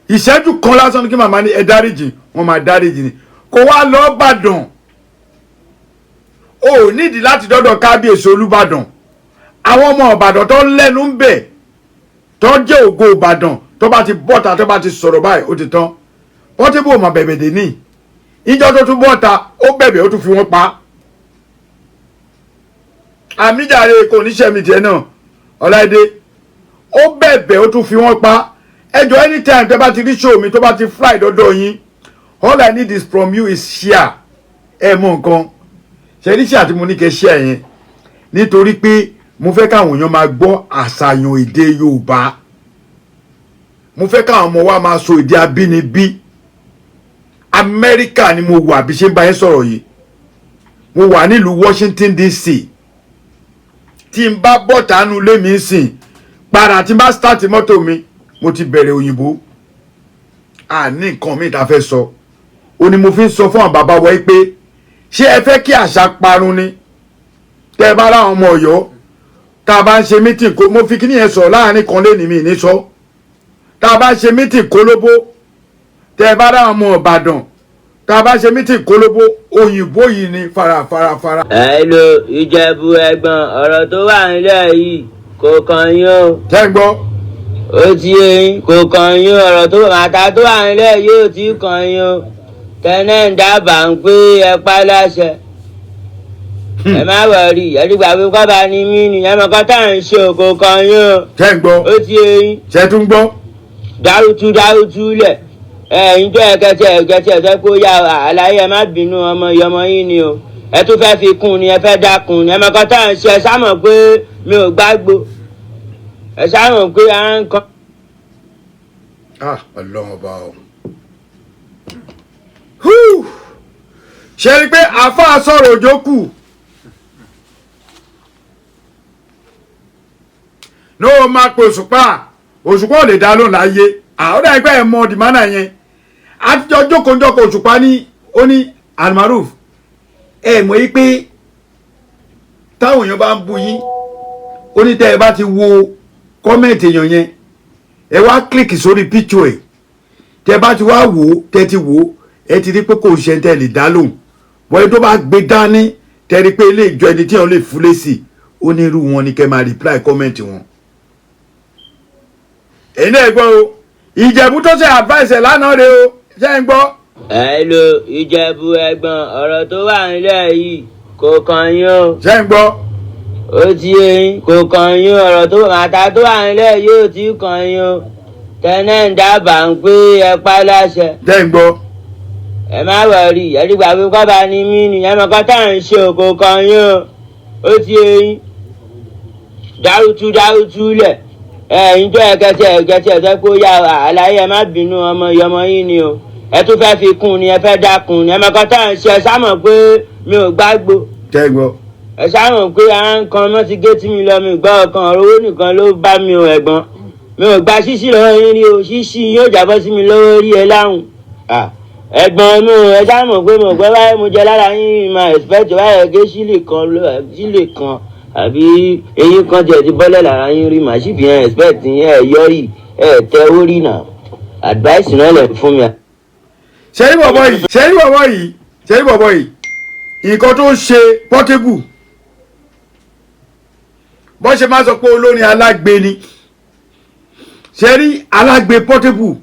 ìṣẹ́jú kan lásán ní kí màmá ní ẹ dáríjì, wọ́n máa dáríjì ni. Kó wá lọ Bàdàn, o ò nídìí láti dọ́dọ̀ kábíyèsí Olúbàdàn. Àwọn ọmọ Ìbàdàn tó ń lẹ́nu ń bẹ̀, tó jẹ́ ògo Ìbàdàn, tó bá ti bọ́ta, tó bá ti sọ̀rọ̀ báyìí, ó ti tán. Portable ò mà bẹ̀bẹ̀ dé ní ìjọ tó tún bọ́ta, ó bẹ̀bẹ̀, ó tún fi wọ́n pa àmìjàre. Kò ní sẹ́mi tiẹ̀ náà ọ̀láìdé, ó bẹ̀bẹ̀, ó tún fi wọ́n pa. Ẹjọ́, anytime tẹ́ bá ti rí show mi, tó bá ti fly dọ́dọ̀ yín, all I need is from you is share. Ẹ mọ nǹkan ṣe ní share tí mo ní kẹ́ share yẹn, nítorí pé mo fẹ́ káwọn èèyàn máa gbọ́ àṣàyàn èdè Yorùbá. Mo fẹ́ káwọn ọmọ wa máa sọ èdè abínibí. Amẹ́ríkà ni mo wà bí ṣe ń bá yín sọ̀rọ̀ yìí. Mo wà nílùú Washington DC. Tí n bá bọ̀ tánú lé mi sìn padà, tí n bá start mọ́tò mi, mo ti bẹ̀rẹ̀ òyìnbó. Àní nǹkan míì tá a fẹ́ sọ ó ní mo fi ń sọ fún àwọn bàbá wa yìí pé ṣé ẹ fẹ́ kí àṣà parun ni? Tẹ́ ẹ bá ráwọn ọmọ Ọ̀yọ́, tá a bá ń ṣe meeting, kó mo fi kíní yẹn sọ̀rọ̀ láàrin kan lé ní mi ní sọ. Tá a bá ń ṣe meeting kólóbó, tẹ́ ẹ bá ráwọn ọmọ Ìbàdàn, tá a bá ṣe meeting kólóbó, òyìnbó yìí ni farafara. Hello, Ìjẹ̀bú ẹ̀gbọ́n, ọ̀rọ̀ tó wà nílẹ̀ yìí kò kàn yín o. Tẹ́ ń gbọ́. Ó ti yé yín, kò kàn yín. Ọ̀rọ̀ tó màtá tó wà nílẹ̀ yìí ò tí kàn yín o. Tẹ́lẹ̀ ń dábàá ń pé ẹ pa láṣẹ. Ẹ má worry, ẹ ti gbà pé kọ́ba ni mí ni, ẹ mọ̀ kọ́ tá à ń ṣe òkò kan yín o. Ṣé ń gbọ́? Ó ti eyín. Ṣé tún gbọ́? Dárútú dárútú lẹ̀, ẹ̀yin tó ẹ̀kẹ́tì ẹ̀kẹ́tì ẹ̀fẹ́ kó yá àlàyé. Ẹ má bínú, ọmọ ìyọmọ yín ni o. Ẹ tún fẹ́ fi kún ni, ẹ fẹ́ dákun ni. Ẹ mọ̀ kọ́ tá à ń ṣe. Ẹ sámọ̀ pé mi ò gbàgbó, ẹ sámọ̀ pé à ń kọ́. Ah, Ọlọ́run ọba o. Hú! Ṣe rí i pé àáfàá sọ̀rọ̀ òjò kù ní o máa pe Òṣùpá, Òṣùpá ò lè dá lóhùn láyé. Àwọn ẹgbẹ́ ẹ̀ mọ dìmánà yẹn àtijọ́ jókòó-jókòó. Òṣùpá ní ó ní Almaroof, ẹ mọ̀ yí pé táwọn èèyàn bá ń bu yín, ó ní tẹ́ ẹ bá ti wo comment èèyàn yẹn, ẹ wá click sórí picture ẹ̀, tẹ́ bá ti wá wò ó, tẹ́ ti wò ó, ẹ ti rí pé kò ṣe tẹ́ lè dá lóhùn bọ́ẹ̀. Tó bá gbé dání, tẹ́ rí pé ilé ìjọ ẹni tí wọ́n lè fúlé sí, ó ní irú wọn ni kẹ́ máa reply comment wọn. Èyí náà gbọ́ o, Ìjẹ̀bú tó ṣe advice ẹ̀ lánàá rè o. Ṣé ń gbọ́? Ẹ lo Ìjẹ̀bú, ẹ̀gbọ́n, ọ̀rọ̀ tó wà nílẹ̀ yìí kò kàn yín o. Ṣé ń gbọ́? Ó ti yé yín, kò kàn yín. Ọ̀rọ̀ tó màtá tó wà nílẹ̀ yìí ò tí kàn yín o. Tẹ́lẹ̀ ń dábàá ń pé ẹ pa láṣẹ. Ṣé ń gbọ́? Ẹ má worry, ẹ ti gbà pé kọ́ba ni mí ni. Ẹ mọ̀ kọ́ tá à ń ṣe òkò kan yín o. Ó ti yé yín. Dárútú dárútú lẹ̀, ẹ̀yin tó ẹ̀kẹ́tì ẹ̀kẹ́tì ẹ̀fẹ́ kó yá àlàyé. Ẹ má bínú, ọmọ ìyọmọ yín ni o. Ẹ tún fẹ́ fi kún ni, ẹ fẹ́ dákun ni. Ẹ mọ̀ kọ́ tá à ń ṣe. Ẹ sámọ̀ pé mi ò gbàgbó. Ṣé ń gbọ́? Ẹ sámọ̀ pé à ń kan mọ́ ti gé tí mi lọ, mi gbọ́ ọkàn. Ọ̀rọ̀ owó nìkan ló bá mi o. Ẹ̀gbọ́n, mi ò gba ṣíṣí lọ́wọ́ yín rí o. Ṣíṣí yóò jábọ́ sí mi lọ́wọ́ rí ẹ láhùn. Ẹ̀gbọ́n mi ò, ẹ sámọ̀ pé mo gbọ́ báyìí, mo jẹ lára yín, máa expect báyìí gé sílè kan sílè kan àbí eyín kan jẹ ti bọ́lẹ̀ lára yín rí. Màá sì fi hàn expect yín. Ẹ yọrí ẹ tẹ orí náà, advice náà lẹ fún mi. Ṣe rí bọ̀bọ̀ yìí? Ṣe rí bọ̀bọ̀ yìí? Ṣe rí bọ̀bọ̀ yìí? Nǹkan tó ń ṣe Portable, bọ́n ṣe máa sọ pé olórin alágbe ni, ṣe rí alágbe Portable,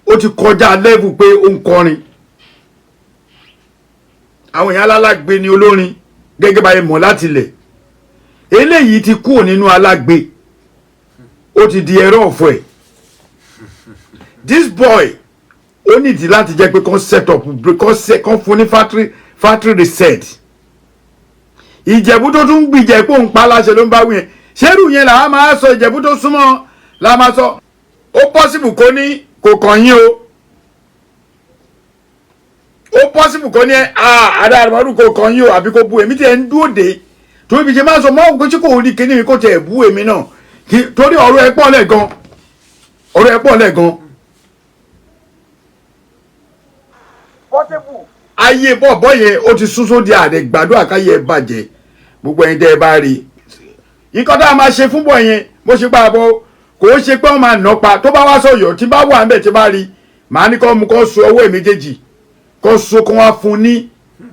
ó ti kọjá level pé ó ń kọrin. Àwọn èèyàn alágbe ni olórin gẹ́gẹ́ bá yẹ mọ̀ láti ilẹ̀. Eléyìí ti kúrò nínú alágbe, ó ti di ẹ̀rọ ọ̀fọ̀ ẹ̀. This boy, ó nídìí láti jẹ́ pé kán set up, kán fún ní factory reset. Ìjẹ̀bú tó tún gbìjẹ́ pé òun pa láṣẹ ló ń bá wí yẹn. Ṣérù yẹn làá máa sọ? Ìjẹ̀bú tó súnmọ́ la máa sọ. Ó possible kó ní kò kàn yín o. Ó possible kó ní àdá àrùmọ́rù kò kàn yín o, àbí kò bu èmi tí ẹ̀ ń dúró dé torí ibi ṣe máa sọ mọ́ òkú tí kò rí kíní mi kò tẹ̀ bú èmi náà, torí ọ̀rọ̀ ẹ̀ pọ̀ lẹ̀ gan, ọ̀rọ̀ ẹ̀ pọ̀ lẹ̀ gan. Ayé bọ̀bọ̀ yẹn, ó ti sún sóde àrẹ gbàdúrà káyé ẹ bàjẹ́. Gbogbo ẹ̀yin tẹ́ ẹ bá rí i, nǹkan tá a máa ṣe fún bọ̀ yẹn, bó ṣe pa àbọ̀, kò ó ṣe pé wọ́n máa nà pa. Tó bá wá sọ̀yọ̀, tí bá wà níbẹ̀, tí bá rí i, màá ní kó mú, kó so ọwọ́ ẹ̀ méjèèjì, kó so, kó wá fún ní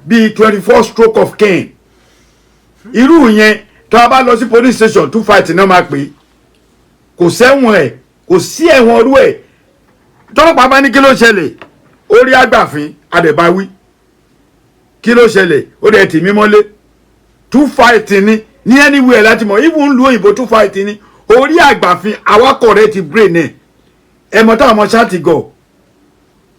bíi 24 stroke of cane. Irú yẹn, tó a bá lọ sí police station, two fight náà máa pè é. Kò sẹ́wọ̀n ẹ̀, kò sí ẹ̀wọ̀n ọdún ẹ̀. Tọ́lọ́pàá bá ní kí ló ṣẹlẹ̀, ó rí àgbàfin adẹ̀báwí, kí ló ṣẹlẹ̀, ó dẹ̀ tì mí mọ́lé. Two fight ni ní anywhere láti mọ̀, even lu òyìnbó, two fight ni orí àgbàfin awakọ̀ rẹ̀ ti brain ẹ̀. Ẹ mọ̀ táwọn ọmọ ṣáàtì gọ̀,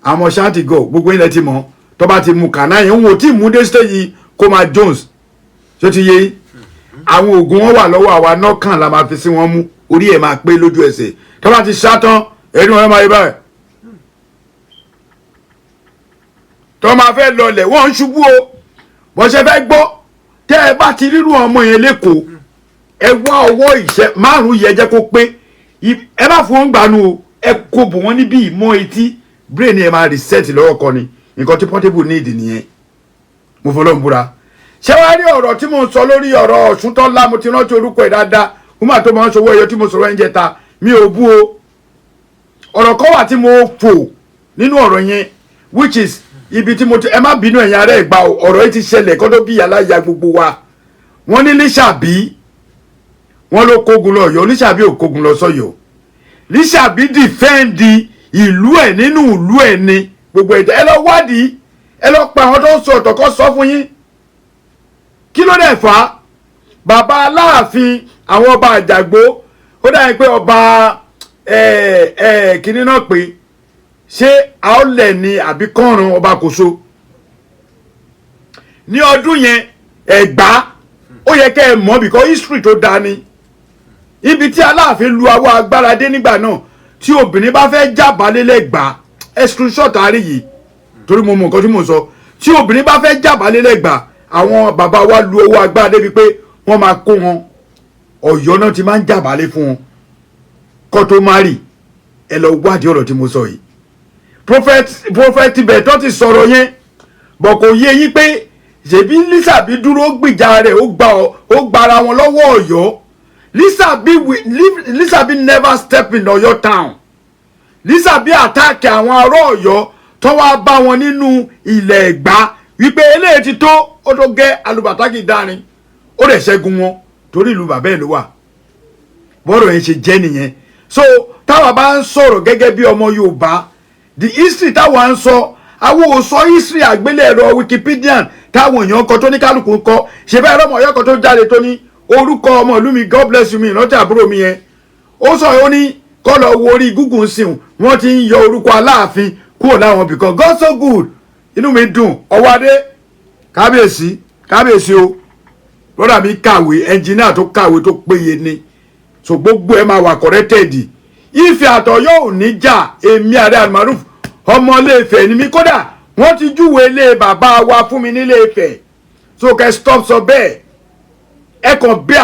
àwọn ṣáàtì gọ̀, gbogbo ilẹ̀ ti mọ̀. Tó bá ti mu kànáà yẹn, òun ò tí ì mú dé stage kó máa Jones tó ti yé yín. Àwọn oògùn wọn wà lọ́wọ́ àwa náà kàn la máa fi sí wọn mú, orí ẹ̀ máa pé lójú ẹsẹ̀. Tó bá ti ṣá tán, ẹni wọn máa yé báyìí tó máa fẹ́ lọlẹ̀, wọ́n ń ṣubú o. Bọ́n ṣe fẹ́ gbọ́, tẹ́ ẹ bá ti rírun ọmọ yẹn lẹ́kọ̀ọ́, ẹ wá ọwọ́ ìṣẹ́ márùn-ún yẹ jẹ́ kó pé. Ẹ má fún wọn gbanu o, ẹ kó bò wọ́n níbí ìmọ̀ etí, brain ẹ máa reset lọ́wọ́ kan ni. Nǹkan tí Portable need nìyẹn. Mo fọlọ́ ń búra. Ṣé wàá rí ọ̀rọ̀ tí mo ń sọ lórí ọ̀rọ̀ Ọ̀ṣuntọ́lá? Mo ti rántí orúkọ ẹ̀ dáadáa, kó má tó máa ń ṣòwò ẹyọ tí mo sọ̀rọ̀ ẹ̀ ń jẹta. Mi ò bú o. Ọ̀rọ̀ kan wà tí mo fò nínú ọ̀rọ̀ yẹn, which is ibi tí mo ti, ẹ má bínú ẹ̀yin ará Ẹ̀gbá o. Ọ̀rọ̀ yìí ti ṣẹlẹ̀ kó tó bí yàrá ya gbogbo wa. Wọ́n ní Lísàbí, wọ́n ló kógun lọ Ọ̀yọ́. Lísàbí ò kógun lọ sọ́yọ́. Lísàbí defend ìlú ẹ̀ nínú ìlú ẹ̀ ni gbogbo ẹ̀dá. Ẹ lọ wádìí, ẹ lọ pa àwọn tó ń sọ ọ̀tọ̀ kọ́ sọ fún yín. Kí ló dẹ̀ fà á? Bàbá Aláàfin, àwọn ọba Àjàgbó, ó dàbí pé ọba kínní náà pé ṣé àólẹ̀ ni àbí kọ́run ọba Kòso ní ọdún yẹn. Ẹ̀gbá, ó yẹ kẹ́ ẹ mọ̀ because history tó dáa ni. Ibi tí Aláàfin lu awọ agbára dé nígbà náà, tí obìnrin bá fẹ́ jábàálẹ̀ lẹ́gbàá, ẹ screenshot àárí yìí torí mo mọ nǹkan tí mo sọ, tí obìnrin bá fẹ́ jábàálẹ̀ lẹ́gbàá, àwọn bàbá wa lu owó agbára débi pé wọ́n máa kó wọn, Ọ̀yọ́ náà ti máa ń jábàálẹ̀ fún wọn kó tó má rì. Ẹ lọ wádìí ọ̀rọ̀ tí mo sọ yìí. Prophet ibẹ̀ tó ti sọ̀rọ̀ yẹn bọ̀, kò yé yín pé ṣèbí Lísàbí dúró gbìjà rẹ̀, ó gbára wọn lọ́wọ́ Ọ̀yọ́. Lísàbí never step in Ọ̀yọ́ town. Lísàbí attack àwọn ará Ọ̀yọ́ tó wá bá wọn nínú ilẹ̀ Ẹ̀gbá wípé eléyìí ti tó, ó tó gẹ́, alùbàtàkì dárin, ó rẹ̀ ṣẹ́gun wọn torí ìlú bàbá ẹ̀ ló wà. Bọ́rọ̀ yẹn ṣe jẹ́ nìyẹn. So táwa bá ń sọ̀rọ̀ gẹ́gẹ́ bí ọmọ Yorùbá, the history táwa ń sọ, àwọn ò sọ history àgbélẹ̀rọ Wikipedian táwọn èèyàn kọ, tó ní kálukú ń kọ. Ṣe bẹ́ẹ̀ rọ́mọ ọ̀yọ́ kan tó jáde tó ní orúkọ ọmọ ìlú mi, God bless you, mi ìrántí àbúrò mi yẹn, ó sọ, ó ní kọ́ lọ wo orí Google sìn, wọ́n ti ń yọ orúkọ Aláàfin kúrò láwọn ibìkan. God so good, inú mi dùn. Ọwọ́ adé, kábíyèsí, kábíyèsí o. Brother mi kàwé, ẹnjìníà tó kàwé tó péye ni, so gbogbo ẹ máa wà corrected. Ifẹ̀ àtọ̀yọ́ ò ní jà. Èmi Ààrẹ Almaroof, ọmọ Ilé-Ifẹ̀ ni mí. Kódà wọ́n ti júwe ilé bàbá wa fún mi nílé Ifẹ̀. So kẹ́ stop sọ bẹ́ẹ̀. Ẹ kàn bẹ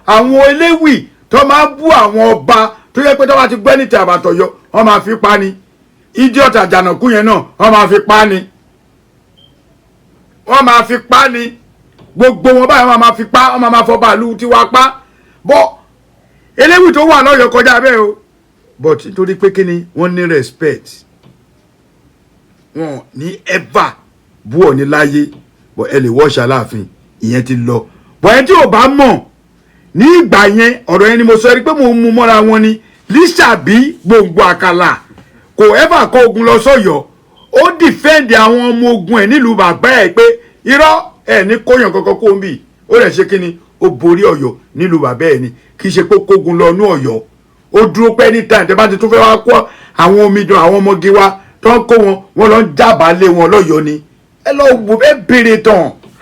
àwọn eléwì tó máa ń bú àwọn ọba, tó yẹ pé tó bá ti gbẹ́ ní ti àbàtọ̀yọ́, wọ́n máa fi pa ni. Idiot àjànàkú yẹn náà, wọ́n máa fi pa ni, wọ́n máa fi pa ni. Gbogbo wọn báyìí, wọ́n máa fi pa, wọ́n máa fọ bàálù tiwa pa bọ́. Eléwì tó wà lọ́yọ̀ kọjá bẹ́ẹ̀ o, but nítorí pé kí ni, wọ́n ní respect, wọn ní ever bú ọ ní láyé. But ẹ lè wọ́ọ̀ṣì Aláàfin, ìyẹn ti lọ. But ẹni tí ò bá mọ̀ ní ìgbà yẹn, ọ̀rọ̀ yẹn ni mo sọ rí pé mo mú mọ́ra wọn ni. Lísàbí gbòǹgbò àkàlà kò ever kó ogun lọ sọ́yọ́. Ó defend àwọn ọmọ ogun ẹ̀ nílùú bàbá ẹ̀ pé irọ́ ẹ̀ ní kóyàn kankan kó ń bì. Ó rẹ̀ ṣe kíni, ó borí Ọ̀yọ́ nílùú bàbá ẹ̀ ni. Kì í ṣe pé kógun lọ ní Ọ̀yọ́. Ó dúró pé anytime tẹ́ bá ti tún fẹ́ wá kó àwọn omidan, àwọn ọmọge wa tó ń kó wọn, wọn lọ ń jábàá lé wọn lọ́yọ́ ni. Ẹ lọ wò, ẹ béèrè tán.